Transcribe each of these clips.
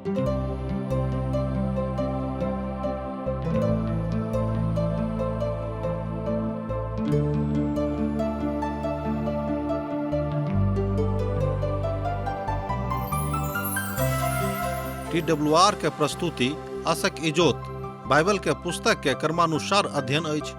TWR के प्रस्तुति आशक इजोत बाइबल के पुस्तक के क्रमानुसार अध्ययन अछि,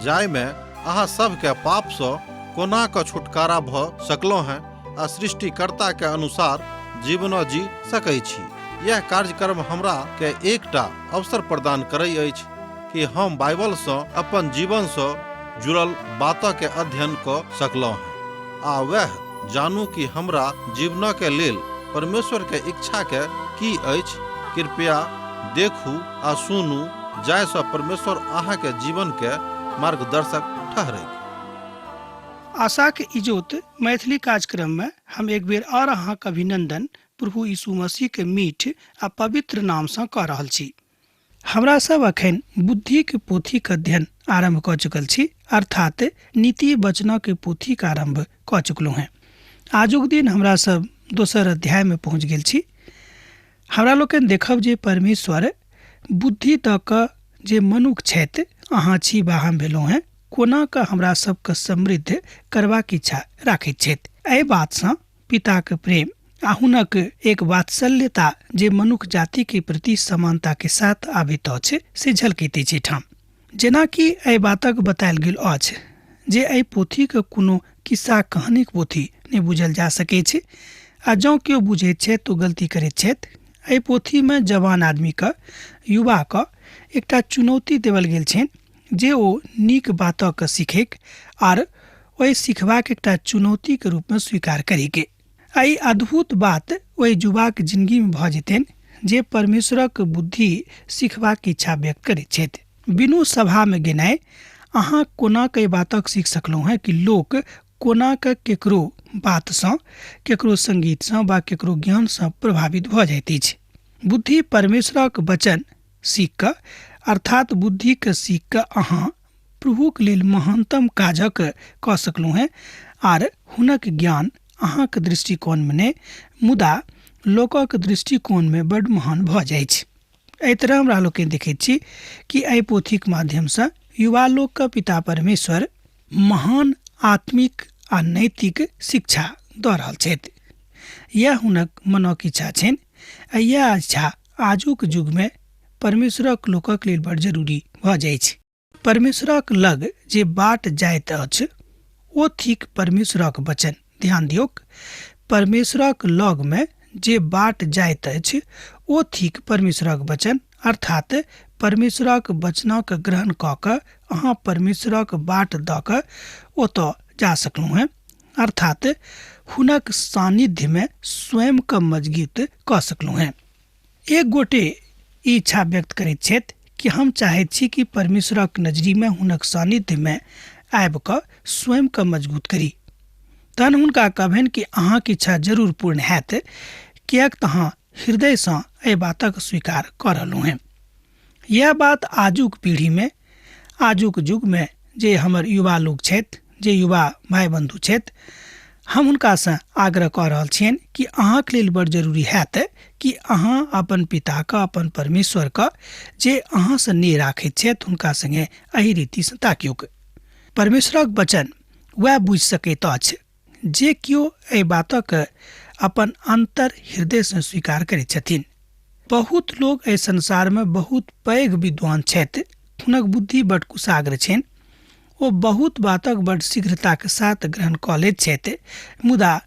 जाहिमे अहाँ सबके पाप सँ कोना कऽ छुटकारा भऽ सकलहुँ हेँ आ सृष्टिकर्ता के अनुसार जीवनो जी सकै छी। यह कार्यक्रम हमरा के एकटा अवसर प्रदान करै अछि कि हम बाइबल सँ अपन जीवन सँ जुड़ल बात के अध्ययन कऽ सकलहुँ हेँ आ वएह जानू कि हमरा जीवन के लेल परमेश्वर के इच्छा के की अछि। कृपया देखू आ सुनू जाहि सँ परमेश्वर अहाँ के जीवन के मार्गदर्शक ठहरैक। आशाक इजोत मैथिली कार्यक्रम में हम एक बेर और अहाँक अभिनंदन प्रभु यीशु मसीह के मीठ आ पवित्र नाम सँ कऽ रहल छी। हमरा सब अखन बुद्धिक पोथीक अध्ययन आरंभ कऽ चुकल छी, अर्थात नीति वचनक पोथीक आरंभ कऽ चुकलहुँ हेँ। आजुक दिन हमरा सब दोसर अध्याय में पहुँच गेल छी। हमरा लोकनि देखब जे परमेश्वर बुद्धि दऽ कऽ जे मनुख छथि, अहाँ छी वा हम भेलहुँ हेँ, कोना कऽ हमरा सबके समृद्ध करबाक इच्छा राखैत छथि। एहि बातसँ पिताक प्रेम आ हुनक एक वात्सल्यता जे मनुख जाति के प्रति समानता के साथ आबैत अछि से झलकैत अछि एहिठाम। जेनाकि एहि बातक बतायल गेल अछि जे एहि पोथीके कोनो किस्सा कहानीक पोथी नहि बुझल जा सकैत छै, आ जँ केओ बुझैत छथि तऽ ओ गलती करैत छथि। एहि पोथीमे जवान आदमीके, युवाके एकटा चुनौती देवल गेल छनि जे ओ नीक बातके सीखैक आर ओहि सीखबाक एकटा चुनौतीके रूपमे स्वीकार करैके। आ ई अद्भुत बात ओहि युवाक जिंदगीमे भऽ जेतनि जे परमेश्वरक बुद्धि सीखबाक इच्छा व्यक्त करैत छथि। बिनु सभामे गेनाइ अहाँ कोना कऽ एहि बातक सीख सकलहुँ हेँ कि लोक कोना कऽ केकरो बातसँ, केकरो संगीतसँ वा केकरो ज्ञानसँ प्रभावित भऽ जाइत अछि। बुद्धि परमेश्वरक वचन सीख कऽ, अर्थात बुद्धिके सीख कऽ अहाँ प्रभुक लेल महानतम काजक कऽ सकलहुँ हेँ, आर हुनक ज्ञान अहाँक दृष्टिकोणमे नहि मुदा लोकक दृष्टिकोणमे बड्ड महान भऽ जाइछ। एहि तरह हमरा लोकनि देखैत छी कि एहि पोथीक माध्यमसँ युवा लोकके पिता परमेश्वर महान आत्मिक आ नैतिक शिक्षा दऽ रहल छथि। इएह हुनक मनक इच्छा छनि आ इएह इच्छा आजुक युगमे परमेश्वरक लोकक लेल बड़ जरूरी भऽ जाइछ। परमेश्वरक लग जे बाट जाइत अछि ओ थिक परमेश्वरक वचन। ध्यान दियौक, परमेश्वरक लग में जे बाट जाइत अछि ओ थिक परमेश्वरक वचन, अर्थात परमेश्वरक वचनक ग्रहण कऽ कऽ अहाँ परमेश्वरक बाट दऽ कऽ ओतऽ जा सकलहुँ हेँ, अर्थात हुनक सानिध्य में स्वयं के मजगूत कऽ सकलहुँ हेँ। एक गोटे ई इच्छा व्यक्त करैत छथि कि हम चाहैत छी कि परमेश्वरक नजरीमे हुनक सानिध्यमे आबि कऽ स्वयंके मजबूत करी। तहन हुनका कहबनि कि अहाँके इच्छा जरूर पूर्ण हैत, किएक तऽ अहाँ हृदयसँ एहि बातक स्वीकार कऽ रहलहुँ हेँ। यैह बात आजुक पीढ़ीमे, आजुक युगमे जे हमर युवा लोक छथि, जे युवा भाइ बन्धु छथि, हम हुनकासँ आग्रह कऽ रहल छियनि कि अहाँके लेल बड़ जरूरी हैत कि अहाँ अपन पिताके, अपन परमेश्वरके जे अहाँसँ नेह राखैत छथि हुनका सङ्गे एहि रीतिसँ ताकियौक। परमेश्वरक वचन वएह बुझि सकैत अछि जे केओ एहि बातक अपन अन्तर हृदयसँ स्वीकार करैत छथिन। बहुत लोक एहि संसारमे बहुत पैघ विद्वान छथि, हुनक बुद्धि बड कुशाग्र छनि, ओ बहुत बातक बड शीघ्रताक साथ ग्रहण कऽ लैत छथि, मुदा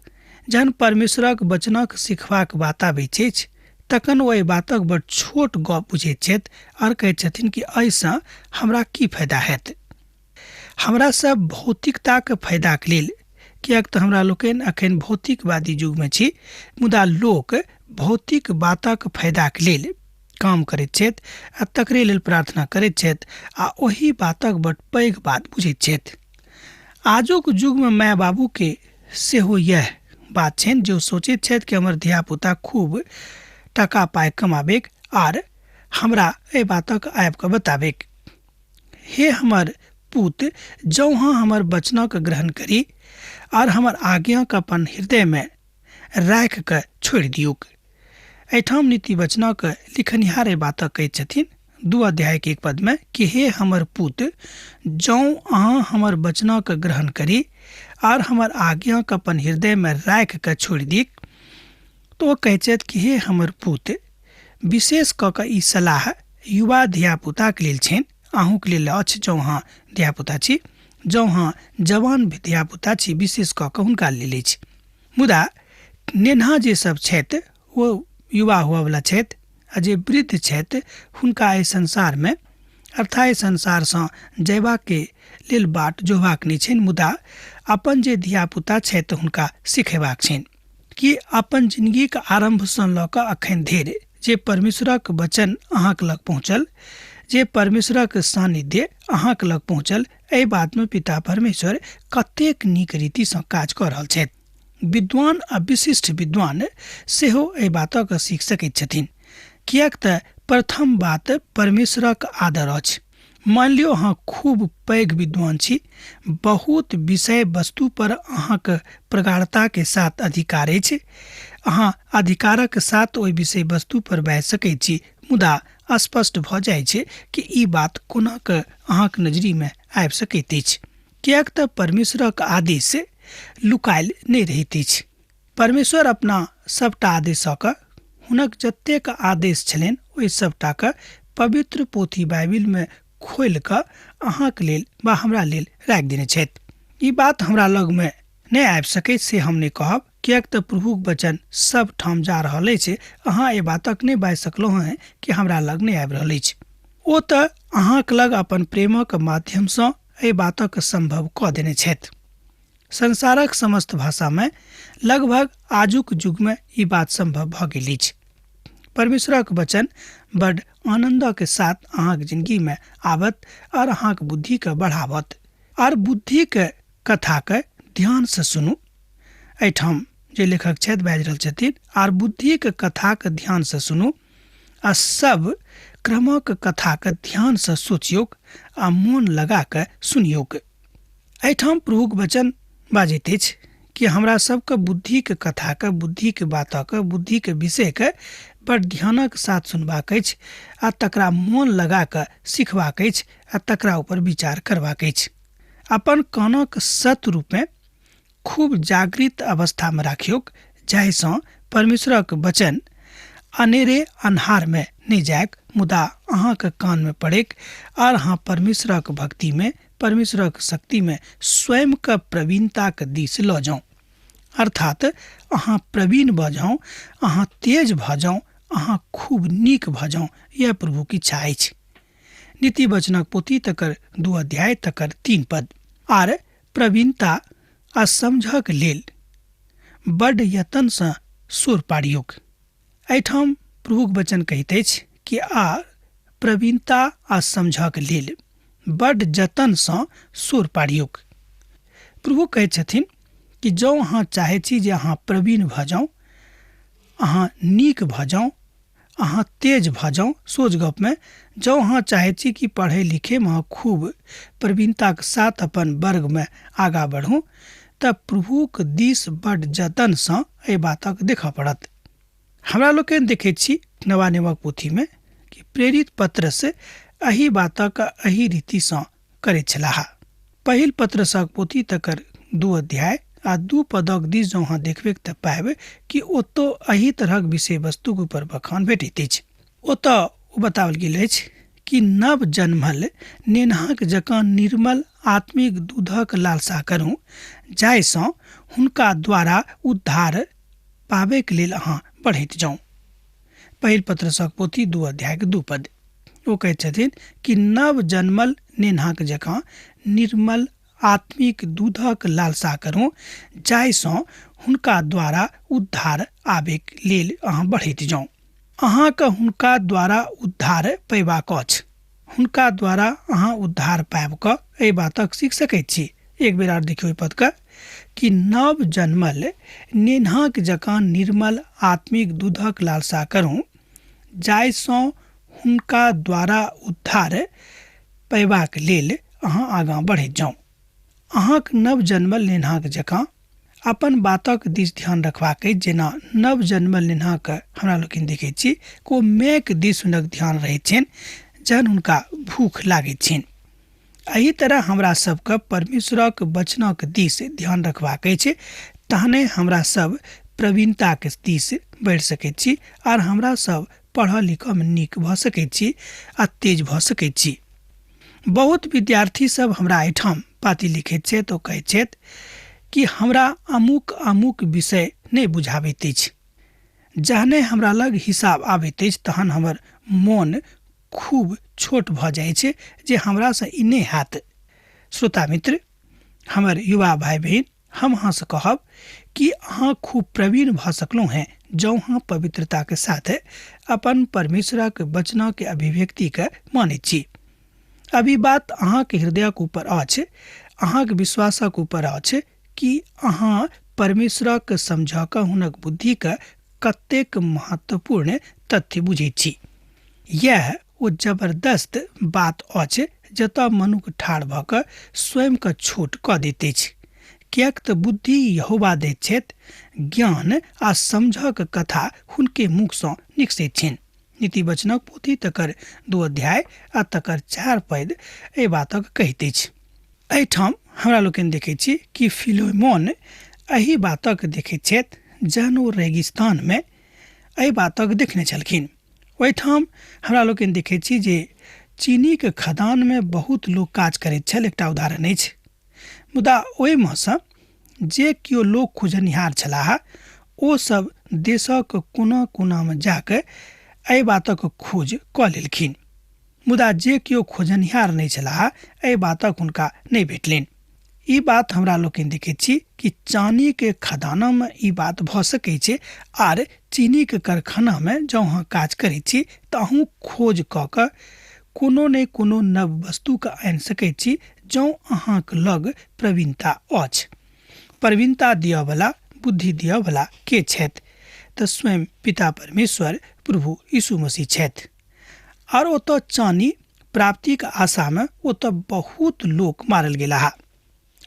जहन परमेश्वरक वचनक सिखबाक बात आबैत अछि तखन ओ एहि बातक बड छोट गप बुझैत छथि आओर कहैत छथिन कि एहिसँ हमरा की फायदा हैत। हमरा सब भौतिकताक फायदाक लेल, किएक तऽ हमरा लोकनि अखन भौतिकवादी युगमे छी, मुदा लोक भौतिक बातक फायदाक लेल काम करैत छथि आ तकरे लेल प्रार्थना करैत छथि आ ओहि बातक बड पैघ बात बुझैत छथि। आजुक युगमे माय बाबूके सेहो इएह बात छनि जे ओ सोचैत छथि कि हमर धियापुता खूब टाका पाइ कमाबैक आर हमरा एहि बातक आबि कऽ बताबैक। हे हमर पूत, जौं अहाँ हमर वचनक ग्रहण करी आर हमर आज्ञाक अपन हृदयमे राखि कऽ छोड़ि दियौक। एहिठाम नीति वचनक लिखनिहार एहि बातक कहैत छथिन 2 अध्याय के 1 पद में कि हे हमर पुत, जौं अहाँ हमर वचनक ग्रहण करी आर हमर आज्ञाक अपन हृदय में राखि कऽ छोड़ि दी। तो ओ कहैत छथि कि हे हमर पुत, विशेष कऽ कऽ ई सलाह युवा धियापुताके लेल छनि, अहूँके लेल अछि जौं अहाँ धियापुता छी, जौं अहाँ जवान धियापुता छी, विशेष कऽ कऽ हुनका लेल अछि। मुदा नेन्हा जे सब छथि ओ युवा हुअवला छथि आ जे वृद्ध छथि हुनका एहि संसारमे अर्थात एहि संसारसँ जयबाके लेल बाट जोहबाक नहि छनि, मुदा अपन जे धियापुता छथि हुनका सिखेबाक छनि कि अपन जिंदगीके आरम्भसँ लऽ कऽ अखन धरि जे परमेश्वरक वचन अहाँके लग पहुँचल, जे परमेश्वरक सानिध्य अहाँके लग पहुँचल, एहि बातमे पिता परमेश्वर कतेक नीक रीतिसँ काज कऽ रहल छथि। विद्वान आ विशिष्ट विद्वान सेहो एहि बातक सीख सकैत छथिन, किएक तऽ प्रथम बात परमेश्वरक आदर अछि। मान लियौ अहाँ खूब पैघ विद्वान छी, बहुत विषय वस्तु पर अहाँके प्रगाढ़ताके साथ अधिकार अछि, अहाँ अधिकारक साथ ओहि विषय वस्तु पर बाजि सकैत छी, मुदा स्पष्ट भऽ जाइ छै कि ई बात कोना कऽ अहाँके नजरिमे आबि सकैत अछि, किएक तऽ परमेश्वरक आदेश लुकायल नहि रहैत अछि। परमेश्वर अपना सबटा आदेशक हुनक जतेक आदेश छलनि ओहि सबटाके पवित्र पोथी बाइबिलमे खोलि कऽ अहाँके लेल वा हमरा लेल राखि देने छथि। ई बात हमरा लगमे नहि आबि सकैत से हम नहि कहब, किएक तऽ प्रभुक वचन सब ठाम जा रहल अछि। अहाँ एहि बातक नहि बाजि सकलहुँ हेँ कि हमरा लग नहि आबि रहल अछि। ओ तऽ अहाँके लग अपन प्रेमक माध्यमसँ एहि बातक सम्भव कऽ देने छथि। संसारक समस्त भाषामे लगभग आजुक युगमे ई बात सम्भव भऽ गेल अछि। परमेश्वरक वचन बड आनन्दक साथ अहाँके जिंदगीमे आबत और अहाँके बुद्धिके बढ़ावत। और बुद्धिके कथाके ध्यानसँ सुनू। एहिठाम जे लेखक छथि बाजि रहल छथिन, आर बुद्धिके कथाके ध्यानसँ सुनू आ सब क्रमक कथाके ध्यानसँ सोचियौक आ मोन लगा कऽ सुनियौक। एहिठाम प्रभुक वचन बाजैत अछि कि हमरा सबके बुद्धिके कथाके, बुद्धिके बातके, बुद्धिके विषयके बड़ ध्यानक साथ सुनबाक अछि आ तकरा मोन लगा कऽ सिखबाक अछि आ तकरा ऊपर विचार करबाक अछि। अपन कानक सत रूपमे खूब जागृत अवस्थामे राखियौक, जाहिसँ परमेश्वरक वचन अनेरे अन्हारमे नहि जायक, मुदा अहाँके कानमे पड़ैक आर अहाँ परमेश्वरक भक्तिमे, परमेश्वरक शक्तिमे स्वयंके प्रवीणताके दिस लऽ जाउ। अर्थात अहाँ प्रवीण भऽ जाउ, अहाँ तेज भऽ जाउ, अहाँ खूब नीक भऽ जाउ, यह प्रभुक इच्छा अछि। नीति वचनक पोथी तकर 2 अध्याय तकर 3 पद। आर प्रवीणता आ समझक लेल बड यत्नसँ सुर पाड़ियौक। एहिठाम प्रभुक वचन कहैत अछि कि आ प्रवीणता आ समझक लेल बड जतनसँ सुर पाड़ियौक। प्रभु कहैत छथिन कि जँ अहाँ चाहै छी जे अहाँ प्रवीण भऽ जाउ, अहाँ नीक भऽ जाउ, अहाँ तेज भऽ जाउ, सोझ गपमे जँ अहाँ चाहै छी कि पढ़ै लिखैमे अहाँ खूब प्रवीणताके साथ अपन वर्गमे आगाँ बढ़ू, तऽ प्रभुक दिस बड जतनसँ एहि बातक देखऽ पड़त। हमरा लोकनि देखैत छी नवा नियमक पोथीमे कि प्रेरित पत्रस एहि बातक एहि रीतिसँ करैत छलाह। पहिल पत्रसक पोथी तकर 2 अध्याय आ 2 पदक दिस जँ अहाँ देखबैक तऽ पायब कि ओतौ एहि तरहक विषय वस्तुक ऊपर बखान भेटैत अछि। ओतऽ ओ बताओल गेल अछि कि नव जन्मल नेन्हाक जकाँ निर्मल आत्मिक दूधक लालसा करू, जाहिसँ हुनका द्वारा उद्धार पाबैके लेल अहाँ बढ़ैत जाउ। पहिल पत्रसक पोथी 2 अध्यायके 2 पद। ओ कहैत छथिन कि नव जन्मल नेन्हाक जकाँ निर्मल आत्मिक दूधक लालसा करू, जाहिसँ हुनका द्वारा उद्धार आबैके लेल अहाँ बढ़ैत जाउ। अहाँके हुनका द्वारा उद्धार पयबाक अछि। हुनका द्वारा अहाँ उद्धार पाबि कऽ एहि बातक सीख सकैत छी। एक बेर आर देखियौ ओहि पदके कि नव जन्मल नेन्हाक जकाँ निर्मल आत्मिक दूधक लालसा करू, जाहिसँ हुनका द्वारा उद्धार पयबाक लेल अहाँ आगाँ बढ़ैत जाउ। अहाँक नव जन्मल नेन्हाक जकाँ अपन बातक दिस ध्यान रखबाक अछि। जेना नव जन्मल नेनाके हमरा लोकनि देखै छी को मायके दिस हुनक ध्यान रहैत छनि जहन हुनका भूख लागैत छनि। एहि तरह हमरा सबके परमेश्वरक वचनक दिस ध्यान रखबाक अछि, तहने हमरा सब प्रवीणताके दिस बढ़ि सकैत छी आर हमरा सब पढ़ऽ लिखऽमे नीक भऽ सकैत छी आ तेज भऽ सकैत छी। बहुत विद्यार्थी सब हमरा एहिठाम पाती लिखैत छथि, ओ कहैत छथि कि हमरा अमुक अमुक विषय नहि बुझाबैत अछि। जहने हमरा लग हिसाब आबैत अछि तहन हमर मोन खूब छोट भऽ जाइ छै जे हमरासँ ई नहि हैत। श्रोता मित्र, हमर युवा भाइ बहिन, हम अहाँसँ कहब कि अहाँ खूब प्रवीण भऽ सकलहुँ हेँ जँ अहाँ पवित्रताके साथ अपन परमेश्वरक वचनके अभिव्यक्तिके मानैत छी। अब ई बात अहाँके हृदयक ऊपर अछि, अहाँके विश्वासक ऊपर अछि कि अहाँ परमेश्वरक समझऽ कऽ हुनक बुद्धिके कतेक महत्वपूर्ण तथ्य बुझैत छी। यैह ओ जबरदस्त बात अछि जतऽ मनुख ठाढ़ भऽ कऽ स्वयंके छोट कऽ दैत अछि, किएक तऽ बुद्धि यहोवा दैत छथि, ज्ञान आ समझक कथा हुनके मुखसँ निकसैत छनि। नीति वचनक पोथी तकर 2 अध्याय आ तकर 4 पद एहि बातक कहैत अछि। एहिठाम हमरा लोकनि देखैत छी कि फिलोमोन एहि बातक देखैत छथि जहन ओ रेगिस्तानमे एहि बातक देखने छलखिन। ओहिठाम हमरा लोकनि देखैत छी जे चीनीके खदानमे बहुत लोक काज करैत छल, एकटा उदाहरण अछि। मुदा ओहिमे सँ जे केओ लोक खोजनिहार छलाह ओ सब देशक कोना कोनामे जाकऽ एहि बातक खोज कऽ लेलखिन, मुदा जे केओ खोजनिहार नहि छलाह एहि बातक हुनका नहि भेटलनि। ई बात हमरा लोकनि देखैत छी कि चानीके खदानामे ई बात भऽ सकै छै आर चीनीके कारखानामे जँ अहाँ काज करै छी तऽ अहूँ खोज कऽ कऽ कोनो ने कोनो नव वस्तुके आनि सकै छी जँ अहाँके लग प्रवीणता अछि। प्रवीणता दिअवला, बुद्धि दिअवला के छथि? तऽ स्वयं पिता परमेश्वर प्रभु यीशु मसीह छथि। आर ओतऽ चानी प्राप्तिक आशामे ओतऽ बहुत लोक मारल गेलाह।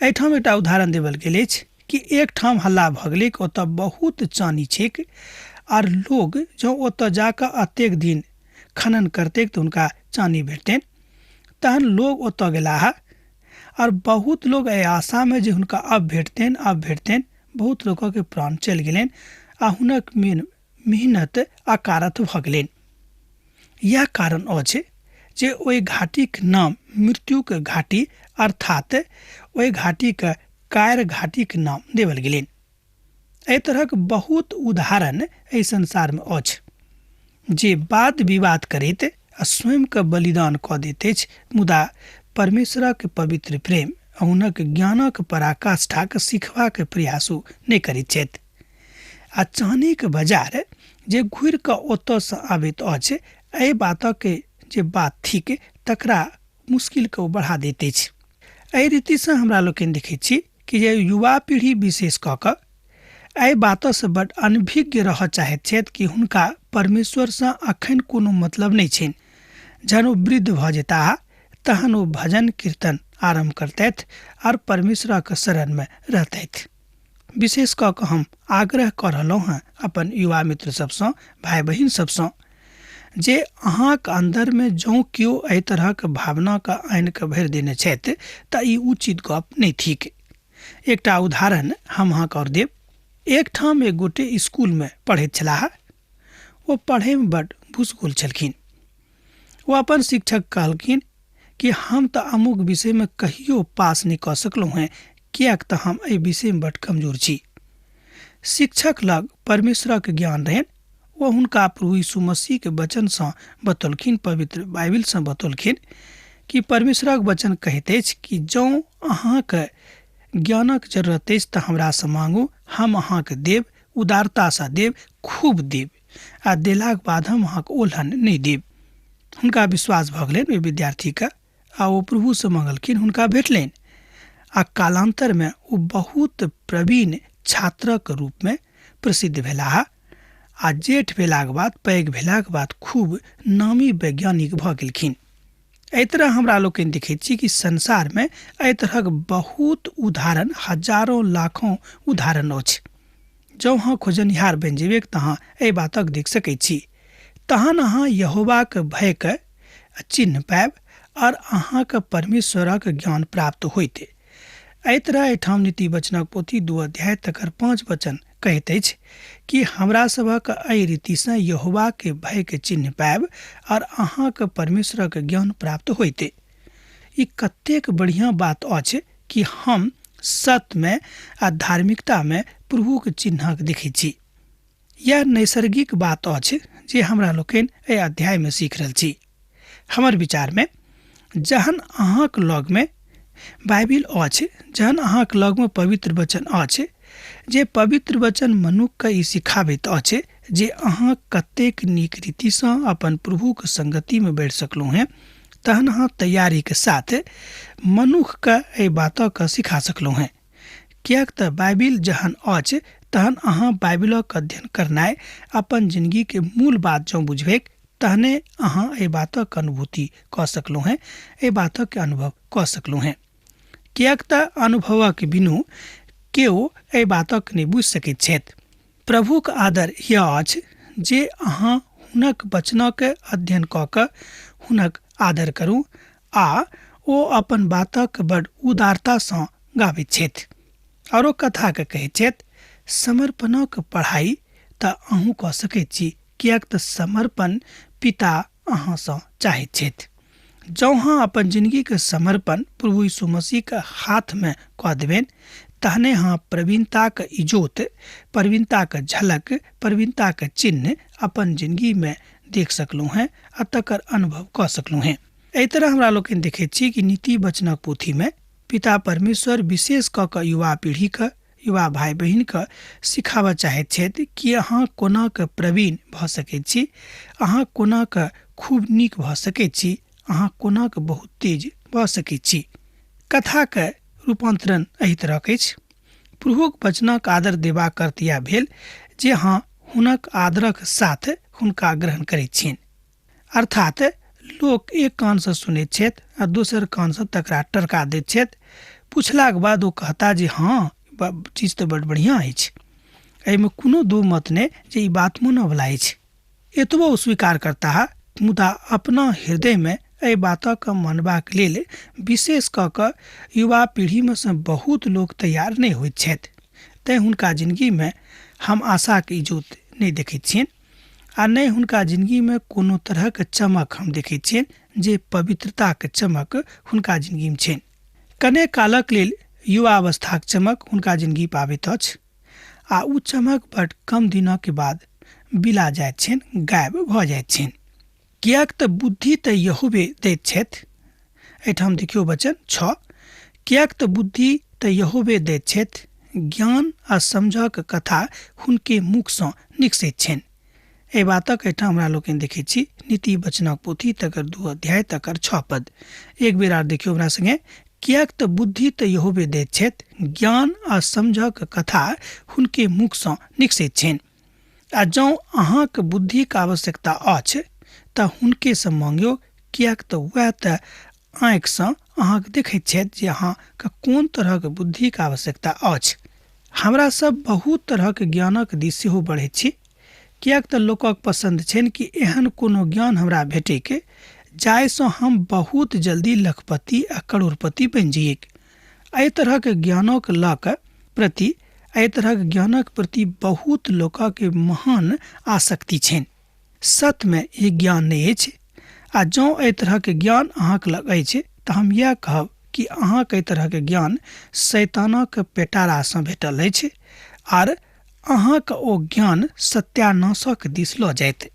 एहिठाम एकटा उदाहरण देवल गेल अछि कि एकठाम हल्ला भऽ गेलैक, ओतऽ बहुत चानी छैक आर लोग जँ ओतऽ जाकऽ अतेक दिन खनन करतैक तऽ हुनका चानी भेटतनि। तहन लोग ओतऽ गेलाह आर बहुत लोग एहि आशामे जे हुनका अब भेटतनि अब भेटतनि, बहुत लोकके प्राण चलि गेलनि आ हुनक मेहनत अकारथ भऽ गेलनि। यह कारण अछि जे ओहि घाटीके नाम मृत्युके घाटी अर्थात ओहि घाटीके कायर घाटीके नाम देवल गेलनि। एहि तरहक बहुत उदाहरण एहि संसारमे अछि जे वाद विवाद करैत आ स्वयंके बलिदान कऽ दैत अछि, मुदा परमेश्वरक पवित्र प्रेम आ हुनक ज्ञानक पराकाष्ठाके सीखबाक प्रयास ओ नहि करैत छथि। आ चानीके बाजार जे घुरि कऽ ओतऽसँ आबैत अछि एहि बातक जे बात थिक तकरा मुश्किलके ओ बढ़ा दैत अछि। एहि रीतिसँ हमरा लोकनि देखैत छी कि जे युवा पीढ़ी विशेष कऽ कऽ एहि बातसँ बड अनभिज्ञ रहऽ चाहैत छथि कि हुनका परमेश्वरसँ अखन कोनो मतलब नहि छनि। जहन ओ वृद्ध भऽ जेताह तहन ओ भजन कीर्तन आरम्भ करतथि आर परमेश्वरक शरणमे रहतथि। विशेष कऽ कऽ हम आग्रह कऽ रहलहुँ हेँ अपन युवा मित्र सबसँ, भाइ बहिन सबसँ, जे अहाँके अन्दरमे जँ केओ एहि तरहक भावनाके आनि कऽ भरि देने छथि तऽ ई उचित गप नहि थिक। एकटा उदाहरण हम अहाँके आओर देब। एकठाम एक गोटे स्कूलमे पढ़ैत छलाह। ओ पढ़ैमे बड भूसगोल छलखिन। ओ अपन शिक्षक कहलखिन कि हम तऽ अमुक विषयमे कहियो पास नहि कऽ सकलहुँ हेँ, किएक तऽ हम एहि विषयमे बड कमजोर छी। शिक्षक लग परमेश्वरक ज्ञान रहनि। ओ हुनका प्रभु यीशु मसीहके वचनसँ बतौलखिन, पवित्र बाइबिलसँ बतौलखिन कि परमेश्वरक वचन कहैत अछि कि जँ अहाँके ज्ञानक जरूरत अछि तऽ हमरासँ मांगू, हम अहाँके देब, उदारतासँ देब, खूब देब आ देलाक बाद हम अहाँके ओलहन नहि देब। हुनका विश्वास भऽ गेलनि ओहि विद्यार्थीके आ ओ प्रभुसँ मंगलखिन, हुनका भेटलनि आ कालान्तरमे ओ बहुत प्रवीण छात्रक रूपमे प्रसिद्ध भेलाह आ जेठ भेलाक बाद, पैघ भेलाक बाद खूब नामी वैज्ञानिक भऽ गेलखिन। एहि तरह हमरा लोकनि देखैत छी कि संसारमे एहि तरहक बहुत उदाहरण, हजारों लाखों उदाहरण अछि। जँ अहाँ खोजनिहार बनि जेबैक तऽ अहाँ एहि बातक देख सकैत छी। तहन अहाँ यहोवाक भयके चिन्ह पायब आओर अहाँके परमेश्वरक ज्ञान प्राप्त होइत। एहि तरह एहिठाम नीति वचनक पोथी 2 अध्याय तकर 5 वचन कहैत अछि कि हमरा सभक एहि रीतिसँ यहोवाके भयके चिन्ह पायब आओर अहाँके परमेश्वरक ज्ञान प्राप्त होइत। ई कतेक बढ़िआँ बात अछि कि हम सत्यमे आ धार्मिकतामे प्रभुक चिन्हक देखैत छी। यह नैसर्गिक बात अछि जे हमरा लोकनि एहि अध्यायमे सीख रहल छी। हमर विचारमे जहन अहाँक लगमे बाइबिल अछि, जहन अहाँक लगमे पवित्र वचन अछि, जे पवित्र वचन मनुक्खके ई सिखाबैत अछि जे अहाँ कतेक नीक रीतिसँ अपन प्रभुक संगतिमे बढ़ि सकलहुँ हेँ, तहन अहाँ तैयारीके साथ मनुक्खके एहि बातके सिखा सकलहुँ हेँ। किएक तऽ बाइबिल जहन अछि तहन अहाँ बाइबिलक अध्ययन करनाइ अपन जिंदगीके मूल बात जँ बुझबैक तहने अहाँ एहि बातक अनुभूति कऽ सकलहुँ हेँ, एहि बातक अनुभव कऽ सकलहुँ हेँ। किएक तऽ अनुभवक बिनु केओ एहि बातक नहि बुझि सकैत छथि। प्रभुक आदर यह अछि जे अहाँ हुनक वचनक अध्ययन कऽ कऽ हुनक आदर करू आ ओ अपन बातक बड़ उदारतासँ गाबैत छथि। आरो कथाके कहैत छथि, समर्पणक पढ़ाइ तऽ अहूँ कऽ सकैत छी, किएक तऽ समर्पण पिता अहाँसँ चाहैत छथि। जँ अहाँ अपन जिंदगीके समर्पण प्रभु यीशु मसीहके हाथमे कऽ देबनि तहने अहाँ प्रवीणताक इजोत, प्रवीणताक झलक, प्रवीणताक चिन्ह अपन जिंदगीमे देख सकलहुँ हेँ आ तकर अनुभव कऽ सकलहुँ हेँ। एहि तरह हमरा लोकनि देखैत छी कि नीति वचनक पोथीमे पिता परमेश्वर विशेष कऽ कऽ युवा पीढ़ीके, युवा भाइ बहिनके सिखाबऽ चाहैत छथि कि अहाँ कोना कऽ प्रवीण भऽ सकैत छी, अहाँ कोना कऽ खूब नीक भऽ सकैत छी, अहाँ कोना कऽ बहुत तेज भऽ सकैत छी। कथाके रूपान्तरण एहि तरहक अछि। प्रभुक वचनक आदर देबाक अर्थ इएह भेल जे अहाँ हुनक आदरक साथ हुनका ग्रहण करैत छियनि। अर्थात लोक एक कानसँ सुनैत छथि आ दोसर कानसँ तकरा टरका दैत छथि। पुछलाक बाद ओ कहता जे हँ, चीज तऽ बड़ बढ़िआँ अछि, एहिमे कोनो दू मत नहि जे ई बात मानऽवला अछि। एतबो ओ स्वीकार करताह, मुदा अपना हृदयमे एहि बातक मानबाक लेल विशेष कऽ कऽ युवा पीढ़ीमे सँ बहुत लोक तैयार नहि होइत छथि। तैँ हुनका जिनगीमे हम आशाक इजोत नहि देखैत छियनि आ नहि हुनका जिनगीमे कोनो तरहक चमक हम देखैत छियनि जे पवित्रताक चमक हुनका जिनगीमे छनि। कने कालक लेल युवा अवस्थाक चमक हुनका जिनगी पाबैत अछि आ ओ चमक बड कम दिनक बाद बिला जाइत छनि, गायब भऽ जाइत छनि। किएक तऽ बुद्धि तऽ यहोवे दैत छथि। एहिठाम देखियौ वचन 6, किएक तऽ बुद्धि तऽ यहोवे दैत छथि, ज्ञान आ समझक कथा हुनके मुखसँ निकसैत छनि। एहि बातक एहिठाम हमरा लोकनि देखैत छी नीति वचनक पोथी तकर 2 अध्याय तकर 6 पद। एक बेर आर देखियौ हमरा संगे, किएक तऽ बुद्धि तऽ यहोवे दैत छथि, ज्ञान आ समझक कथा हुनके मुखसँ निकसैत छनि। आ जँ अहाँक बुद्धिक आवश्यकता अछि तऽ हुनकेसँ मांगियौ, किएक तऽ वएह तऽ आँखिसँ अहाँके देखैत छथि जे अहाँके कोन तरहक बुद्धिक आवश्यकता अछि। हमरा सब बहुत तरहक ज्ञानक दिस सेहो बढ़ैत छी, किएक तऽ लोकक पसन्द छनि कि एहन कोनो ज्ञान हमरा भेटैक जाहिसँ हम बहुत जल्दी लखपति आ करोड़पति बनि जइऐक। एहि तरहक ज्ञानक लऽ कऽ प्रति एहि तरहक ज्ञानक प्रति बहुत लोकक महान आसक्ति छनि। सत्यमे ई ज्ञान नहि अछि आ जँ एहि तरहक ज्ञान अहाँक लग अछि तऽ हम इएह कहब कि अहाँक एहि तरहक ज्ञान शैतानक पेटारासँ भेटल अछि आर अहाँक ओ ज्ञान सत्यानाशक दिस लऽ जायत।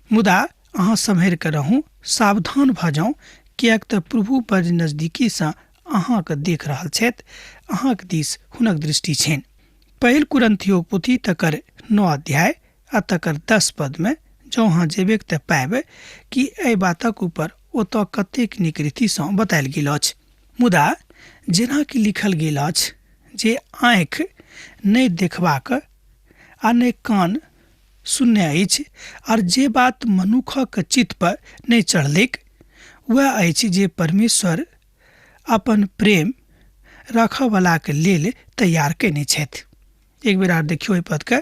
मुदा अहाँ सम्हरि कऽ रहू, सावधान भऽ जाउ, किएक तऽ प्रभु बड़ नजदीकीसँ अहाँके देख रहल छथि, अहाँक दिस हुनक दृष्टि छनि। पहिल कुरिन्थियोक पोथी तकर 9 अध्याय आ तकर 10 पदमे जँ अहाँ जेबेक तऽ पायब कि एहि बातक ऊपर ओतऽ कतेक नीक रीतिसँ बतायल गेल अछि। मुदा जेना कि लिखल गेल अछि जे आँखि नहि देखबाक आ नहि कान सुनने अछि, आर जे बात मनुखक चित्त पर नहि चढ़लैक वएह अछि जे परमेश्वर अपन प्रेम राखयवलाके लेल तैयार कयने छथि। एक बेर आर देखियौ एहि पदके,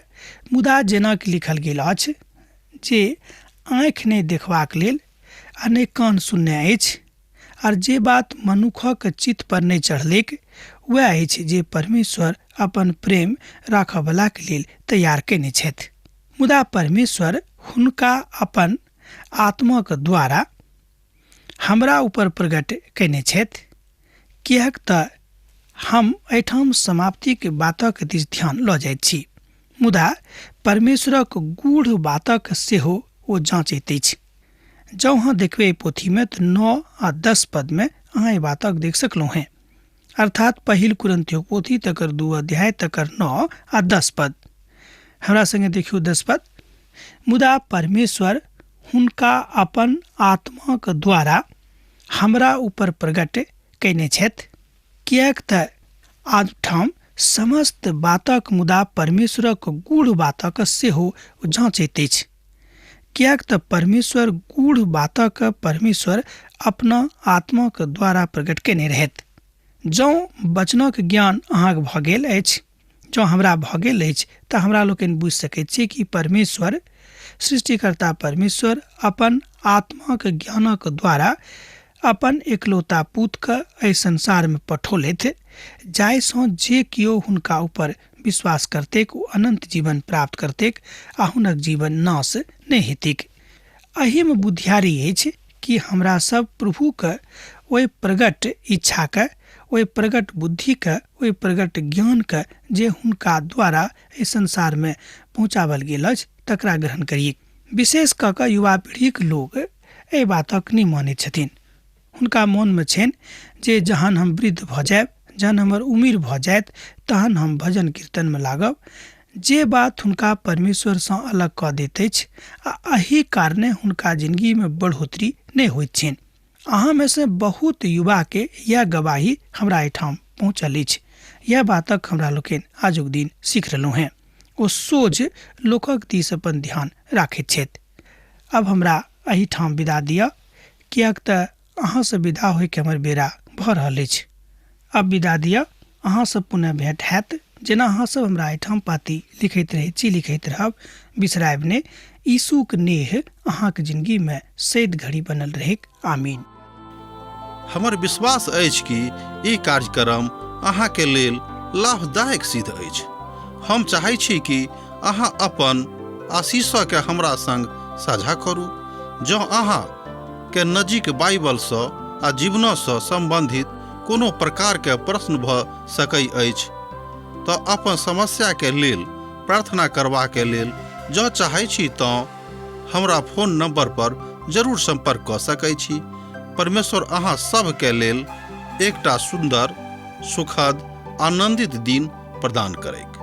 मुदा जेना कि लिखल गेल अछि जे आँखि नहि देखबाक लेल आ नहि कान सुनने अछि, आर जे बात मनुखक चित्त पर नहि चढ़लैक वएह अछि जे परमेश्वर अपन प्रेम राखयवलाके लेल तैयार कयने छथि। मुदा परमेश्वर हुनका अपन आत्माक द्वारा हमरा ऊपर प्रकट कयने छथि, किएक तऽ हम एहिठाम समाप्तिक बातक दिस ध्यान लऽ जाइत छी, मुदा परमेश्वरक गूढ़ बातक सेहो ओ जाँचैत अछि। जँ अहाँ देखबै एहि पोथीमे तऽ 9 आ 10 पदमे अहाँ एहि बातक देख सकलहुँ हेँ, अर्थात पहिल कुरन्थियोक पोथी तकर 2 अध्याय तकर 9 आ 10 पद। हमरा संगे देखियौ 10 पद, मुदा परमेश्वर हुनका अपन आत्माक द्वारा हमरा ऊपर प्रकट कयने छथि, किएक तऽ आठाम समस्त बातक मुदा परमेश्वरक गूढ़ बातक सेहो जाँचैत अछि, किएक तऽ परमेश्वर गूढ़ बातक परमेश्वर अपना आत्माक द्वारा प्रकट कयने रहथि। जँ वचनक ज्ञान अहाँक भऽ गेल अछि, जँ हमरा भऽ गेल अछि, तऽ हमरा लोकनि बुझि सकैत छी कि परमेश्वर सृष्टिकर्ता परमेश्वर अपन आत्माक ज्ञानक द्वारा अपन एकलौता पुतके एहि संसारमे पठौलथि, जाहिसँ जे केओ हुनका ऊपर विश्वास करतैक ओ अनन्त जीवन प्राप्त करतैक आ हुनक जीवन नाश नहि हेतैक। एहिमे बुद्धियारी अछि कि हमरा सब प्रभुके ओहि प्रगट इच्छाके, ओहि प्रगट बुद्धिके, ओहि प्रगट ज्ञानके जे हुनका द्वारा एहि संसारमे पहुँचाओल गेल अछि तकरा ग्रहण करिए। विशेष कऽ कऽ युवा पीढ़ीक लोक एहि बातक नहि मानैत छथिन। हुनका मोनमे छनि जे जहन हम वृद्ध भऽ जायब, जहन हमर उमिर भऽ जायत, तहन हम भजन कीर्तनमे लागब। जे बात हुनका परमेश्वरसँ अलग कऽ दैत अछि आ एहि कारणे हुनका जिनगीमे बढ़ोतरी नहि होइत छनि। अहाँमे सँ बहुत युवाके इएह गवाही हमरा एहिठाम पहुँचल अछि। इएह बातक हमरा लोकनि आजुक दिन सीख रहलहुँ हेँ। ओ सोझ लोकक दिस अपन ध्यान राखैत छथि। अब हमरा एहिठाम विदा दिअ, किएक तऽ अहाँसँ विदा होइके हमर बेरा भऽ रहल अछि। अब विदा दिअ, अहाँसँ पुनः भेंट हैत। जेना अहाँ सब हमरा एहिठाम पाती लिखैत रहै छी, लिखैत रहब, बिसरायब नहि। यीशुक नेह अहाँक जिनगीमे सैद घड़ी बनल रहैक। आमीन। हमर विश्वास अछि कि ई कार्यक्रम अहाँके लेल लाभदायक सिद्ध अछि। हम चाहै छी कि अहाँ अपन आशीषके हमरा संग साझा करू। जँ अहाँ के नजीक बाइबलसँ आ जीवनसँ सम्बन्धित कोनो प्रकारके प्रश्न भऽ सकै अछि तऽ अपन समस्याके लेल प्रार्थना करबाके लेल जँ चाहै छी तँ हमरा फोन नंबर पर जरूर संपर्क कऽ सकै छी। परमेश्वर अहाँ सभके लेल एकटा सुन्दर, सुखद, आनंदित दिन प्रदान करैक।